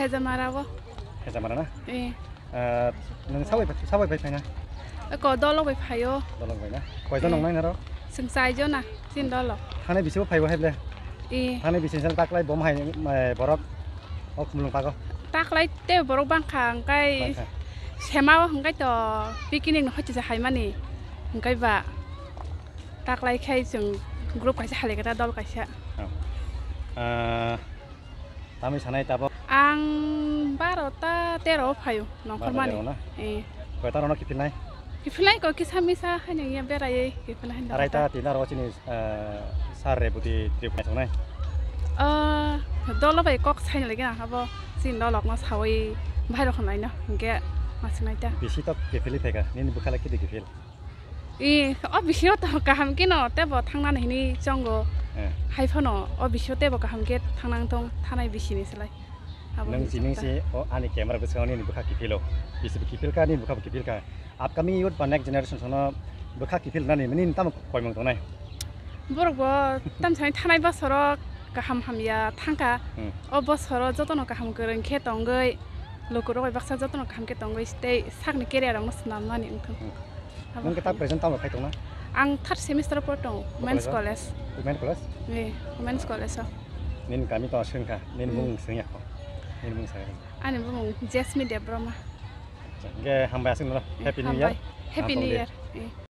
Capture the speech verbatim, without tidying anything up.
Hejamara o. Hejamara na? Eh. Ah, nung sabai, sabai bai phaina? Ko dolo bai phaio. Dolo bai na? Koijon nong nai naro? Sing chai jona, sin dolo. Thane bisi bo phaibo hai ble? Eh. Thane bisi sal taklai bom hai, eh, borok o khumlung pago? Taklai te borok bangkha, hingkai sema o hingkai to picnic no hoite hai mani. Hingkai ba taklai khai chwng group kaisa hai khe ta dol kaisa. Oh. Ah, Tamni sanai tabok? Ang baro ta tero o phaio, nongkhor mani. Baro tero na? Eh. Koi ta rono kiphilnai? Kiphilnai ko kisa misa haino ya berai kiphilnai haino. Arai ta tina ro chini, eh, sar re buti trip nai songnai? Eh, dolo bai kok saino lagi na abo chini dolok no sawi bhai rok naino hingke masinai ta. Bisi to kiphilwi phaika, nini bwkhala kidi kiphil? I, o bisio to kaham keno tebo thangnani hini chongo. Eh. Hai phano o bisio tebo kaham khe thangnang tong thanai bisini selai. Abo nwng hini si, nwng chwngkha. Si o ani camera bwskango nini bwkha kiphilo. Bisi bo kiphilkha, nini bwkha bo kiphilkha. Upcoming youth ba next generation sono bwkha kiphil nani, nini tamo koimung tongnai? Borok bo tam sani thanai bosoro kaham hamya thangkha. Hmm. O bosoro jotono kaham kwrwng khe tongwi, lukurok bai baksa jotono kaham khe tongwi tei sakni career rokno swnamnani wngthung. Hmm. Abo Nwng khe ta hai. Present tamo khai tongna? Ang third semester o por tongo, Women's College o? College. Women College? Eh, Women's College o. Nini kami to swngkha, nini Hmm. mung swngya kho. Nini mung swngya. Ani bumung Jasmine Debbarma. Acha, hingke hambai aswk no. Eh, Happy New Year. Hambai. Happy Kaham New tongdi. Year. Eh.